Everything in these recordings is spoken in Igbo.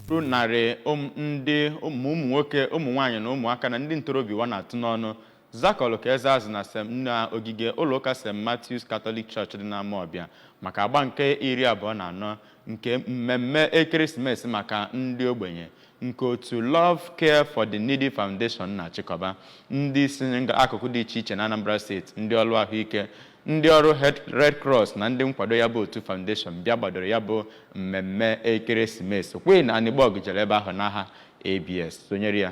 Ruru narị ndị ụmụ nwoke, ụmụ nwaanyị na ụmụaka na ndị ntorobịa ụwa na-atụ n'ọnụ zakọlụ ka eze azụ na na ogige ụlọụka St. Matthew's Catholic Church dị n'Amawbịa maka agba nke 24 nke mmemme ekeresimesi maka ndị ogbenye nke otu Love Care for the Needy Foundation na-achịkọba. Ndị si akụkụ dị iche iche na Anambra Steeti, ndị ọrụ ahụike, ndị ọrụ Red Cross na ndị nkwado ya bụ otu foundation bịa gbadoro ya bụ mmemme ekeresimesi. Queen Anịgbọg jere ebe ahụ n'aha ABS sonyere ya.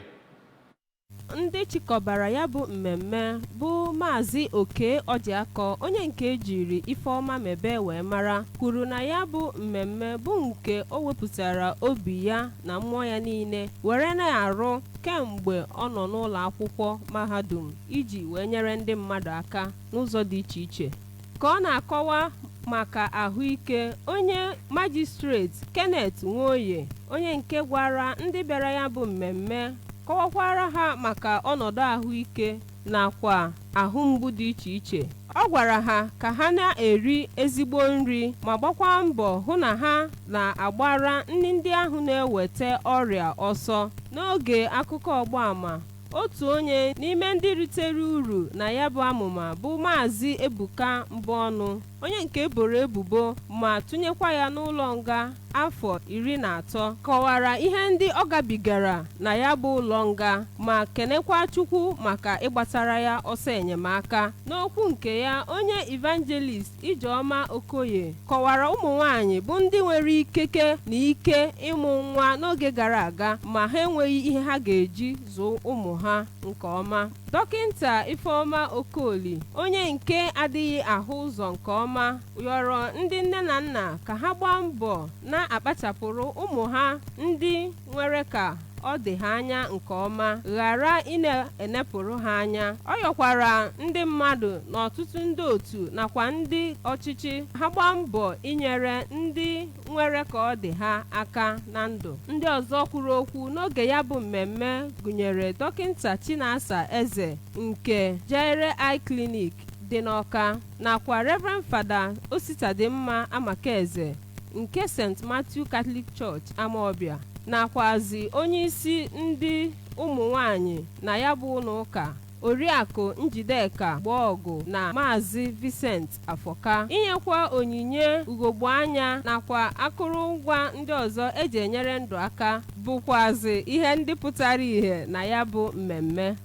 Ndị chịkọbara ya bụ mmemme bụ Maazị Oke Ọjịakọ, onye nke ejiri Ifeọma Mebe wee mara, kwuru na ya bụ mmemme bụ nke o wepụtara obi ya na mmụọ ya niile were na-arụ kemgbe ọ nọ n'ụlọ akwụkwọ mahadum iji wee nyere ndị mmadụ aka n'ụzọ dị iche iche. Ka ọ na-akọwa maka ahụike, onye Magistrate Kenneth Nwoye, onye nke gwara ndị bịara ya bụ mmemme, kọwakwara ha maka ọnọdụ ahụike nakwa ahụ mgbu dị iche iche. Ọ gwara ha ka ha na-eri ezigbo nri ma gbakwa mbọ hụ na ha na-agbara nri ndị ahụ na-eweta ọrịa ọsọ. N'oge akụkọ ọgbaama, otu onye n'ime ndị ritere uru na ya bụ amụma bụ Maazị Ebuka Mbọnụ, onye nke eboro ebubo ma tụnyekwa ya n'ụlọ nga afọ 13, kọwara ihe ndị ọ gabigara na ya bụ ụlọ nga ma kenekwa Chukwu maka ịgbatara ya ọsọ enyemaka. N'okwu nke ya, onye Evangelist Ijeọma Okoye kọwara ụmụ nwanyị bụ ndị nwere ikike na ike ịmụ nwa n'oge gara aga, ma ha enweghị ihe ha ga-eji zụọ ụmụ ha nke ọma. Dọkịnta Ifeọma Okoli, onye nke adịghị ahụ ụzọ nke ọma, yọrọ ndị nne na nna ka ha gbaa mbọ na-akpachapụrụ ụmụ ha ndị nwere ka ọ dị ha anya nke ọma, ghara ị na-enepụrụ ha anya. Ọ yọkwara ndị mmadụ na ọtụtụ ndị otu nakwa ndị ọchịchị ha gbaa mbọ inyere ndị nwere ka ọ dị ha aka na ndụ. Ndị ọzọ kwuru okwu n'oge ya bụ mmemme gụnyere Dọkịnta Chinasa Eze nke Jere Eye Clinic dị n'Ọka nakwa Reverend Fada Ositadimma Amakeze nke St. Matthew Catholic Church, Amawbịa, nakwazi onyeisi ndị ụmụ nwanyị na ya bụ ụlọ ụka, Oriakụ Njideka Gbọọgụ, na Maazị Vincent Afọka. Inyekwa onyinye ugogbe anya nakwa akụrụngwa ndị ọzọ eji enyere ndụ aka bụkwazị ihe ndị pụtara ìhè na ya bụ mmemme.